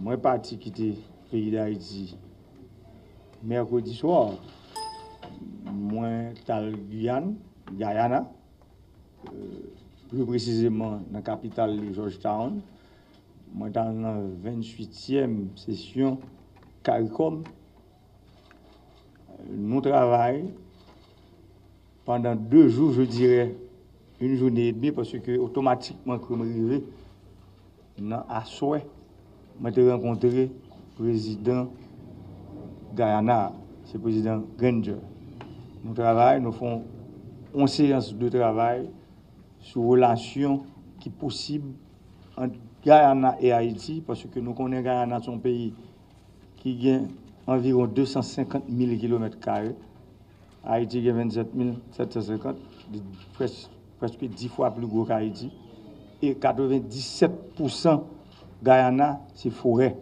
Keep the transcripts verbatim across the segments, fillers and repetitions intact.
Mwen pati kite peyi Dayiti mèkredi swa. Mwen t al Giyàn, Guyana, euh, pli presizeman nan kapital li, Georgetown. Mwen t al nan venntuityèm sesyon CARICOM. Nou travay pandan de jou, je dirais, une journée et demie, paske otomatikman ke mwen rive nan aswè, mwen te rankontre prezidan Guyana, se prezidan Granger. Nou travay, nou fè yon seyans de travay sou relasyon ki posib ant Guyana e Ayiti, paske nou konnen Guyana se yon peyi ki gen anviwon de san senkant mil kilomèt kare. Ayiti gen vennsenk mil sèt san senkant, li près-, prèske dis fwa pli gwo k Ayiti. E katrevenndisèt pousan Guyana se forè.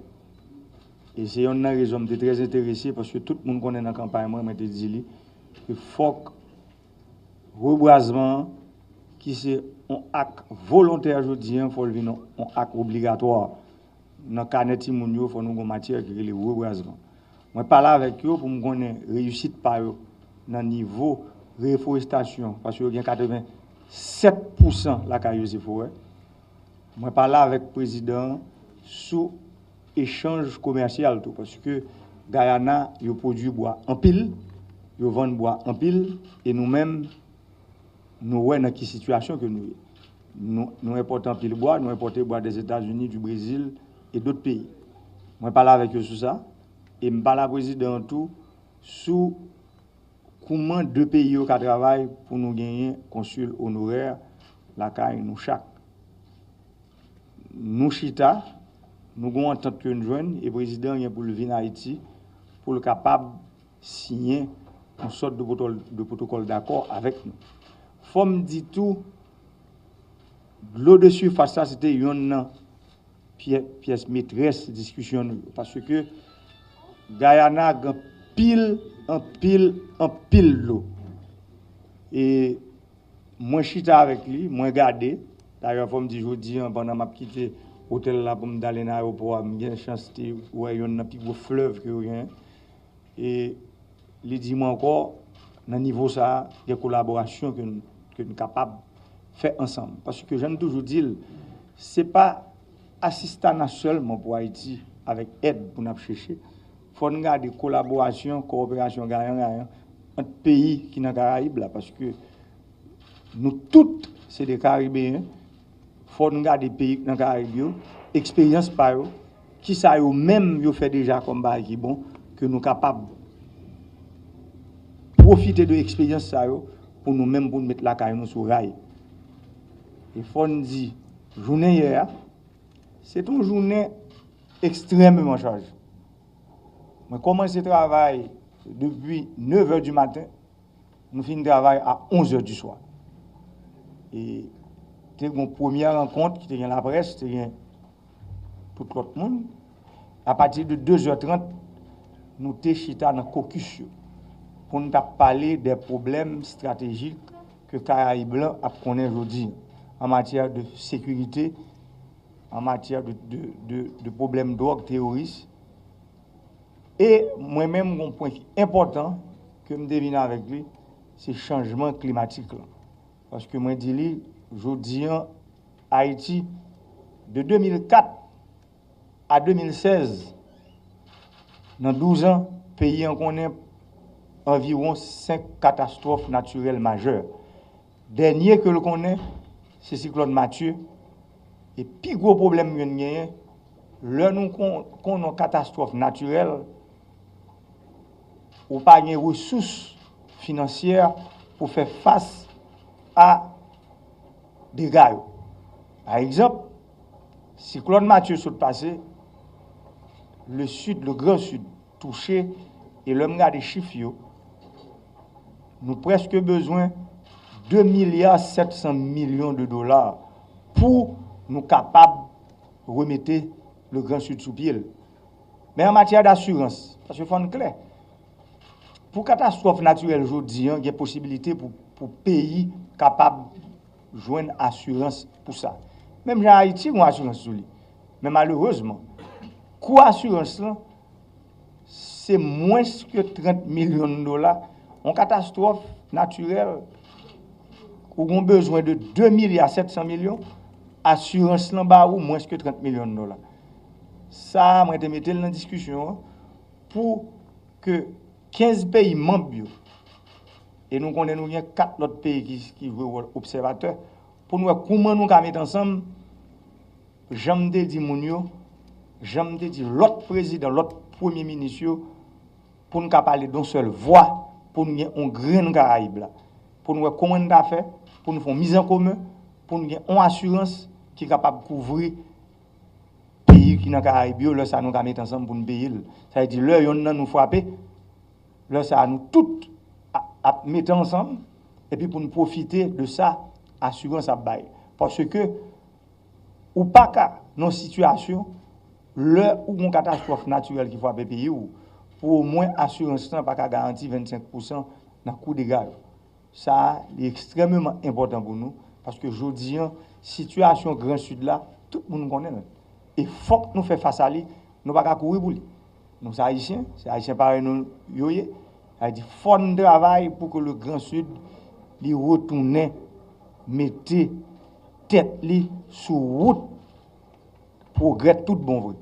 E se yonn nan rezon m te trè enterese, paske tout moun konnen nan kanpay mwen, mwen te di li ke fòk rebwazman an, ki se yon ak volontè jodi an, fò l vin yon, yon ak obligatwa. Nan kanè timoun yo, fò nou gen yon matyè ki rele rebwazman. Mwen pale avèk yo pou m konnen reyisit pa yo nan nivo reforestasyon, paske yo gen katrevennsèt pousan lakay yo se forè. Mwen pale avèk prezidan an sou echanj komèsyal tou, paske Guyana, yo pwodui bwa anpil, yo vann bwa anpil, e nou menm, nou wè nan ki sitiyasyon ke nou ye. Nou, nou enpòte anpil bwa, nou enpòte bwa dèzetazini, di Brezil e dòt peyi. Mwen pale avèk yo sou sa, e m pale a prezidan an tou sou kouman de peyi yo ka travay pou nou genyen konsil onorè lakay nou chak. Nou chita, nou gen yon antant ke n jwenn, e prezidan an gen pou l vin Ayiti pou l kapab siyen yon sòt de pwotòl-, de pwotokòl dakò avèk nou. Fò m di tou, dlo de sifas la, se te yonn nan pyè-, pyès metrès diskisyon nou yo. Paske Guyana gen anpil, anpil, anpil dlo. E mwen chita avèk li, mwen gade. Dayè, fò m di jodi an, pandan m ap kite otèl la pou m t ale nan ayewopò a, m gen chans te wè yonn nan pi gwo flèv ke yo genyen. E li di mwen ankò, nan nivo sa a, gen kolaborasyon ke n, ke n kapab fè ansanm. Paske jan m toujou di l, se pa asistana sèlman pou Ayiti avèk èd pou n ap chèche. Fò n gade kolaborasyon, kowoperasyon gayan gayan ant peyi ki nan Karayib la, paske nou tout se de Karibeyen. Fò n gade peyi nan Karayib yo, eksperyans pa yo, kisa yo menm yo fè deja kòm bagay ki bon, ke nou kapab pwofite de eksperyans sa yo pou nou menm, pou n met lakay nou sou ray. E fò n di, jounen yè a, se t yon jounen ekstrèmeman chaje. Mwen kòmanse travay depi nèv è di maten, nou fin travay a onz è di swa. E te gen yon premyè rankont ki te gen laprès, te gen tout lòt moun. Apati de de zè trant, nou te chita nan kokis yo pou n t ap pale de pwoblèm estratejik ke Karayib lan ap konnen jodi an matyè de sekirite, an matyè de, de, de, de pwoblèm dwòg, teworis. E mwen menm, yon pwen ki enpòtan ke m te vin avèk li, se chanjman klimatik lan. Paske mwen di li, jodi an, Ayiti, de de mil kat a de mil sèz, nan douz an, peyi an konnen anviwon senk katastwòf natirèl majè. Dènye ke l konnen, se siklòn Matye. E pi gwo pwoblèm ke n genyen, lè nou kon-, konnen yon katastwòf natirèl, ou pa gen resous finansyè pou fè fas a dega yo. Pa egzanp, siklòn Matye sot pase, le Sud, le Grand Sud, touche, e lè m gade chif yo, nou prèske bezwen de milya sèt san milyon de dola pou nou kapab remete le Grand Sud sou pye l. Men an matyè dasirans, paske fò n klè, pou katastwòf natirèl jodi an, gen posibilite pou, pou peyi kapab jwenn asirans pou sa. Menm jan Ayiti gen asirans sou li. Men malerezman, Kou asirans lan, se mwens ke trant milyon dola. Yon katastwòf natirèl, ou gen bezwen de de milya sèt san milyon, asirans lan ba ou mwens ke trant milyon dola. Sa a, mwen te mete l nan diskisyon an pou ke kenz peyi manm yo, e nou konnen nou gen kat lòt peyi ki, ki jwe wòl obsèvatè, pou n wè kouman nou ka met ansanm, jan m te di moun yo, jan m te di lòt prezidan, lòt premye minis yo, pou n ka pale d on sèl vwa, pou n gen yon grenn Karayib la. Pou n wè kòman n ta fè, pou n fè yon mizankomen, pou n gen yon asirans ki kapab kouvri peyi ki nan Karayib yo, lè sa a nou ka met ansanm pou n peye l. Sa vle di, lè yonn nan nou frape, lè sa a nou tout a- ap mete ansanm, epi pou n pwofite de sa asirans ap bay. Paske ou pa ka nan yon sitiyasyon, lè ou gen yon katastwòf natirèl ki frape peyi w, pou omwen asirans lan pa ka garanti vennsenk pousan nan kou dega yo. Sa a, li ekstrèmeman enpòtan pou nou, paske jodi an, sitiyasyon Gran Sid la, tout moun konnen l. E fòk nou fè fas a li, nou pa ka kouri pou li. Nou se Ayisyen, se Ayisyen parèy nou yo ye. Sa vle di, fò n travay pou ke le Gran Sid, li retounen mete tèt li sou wout pwogrè tout bon vre.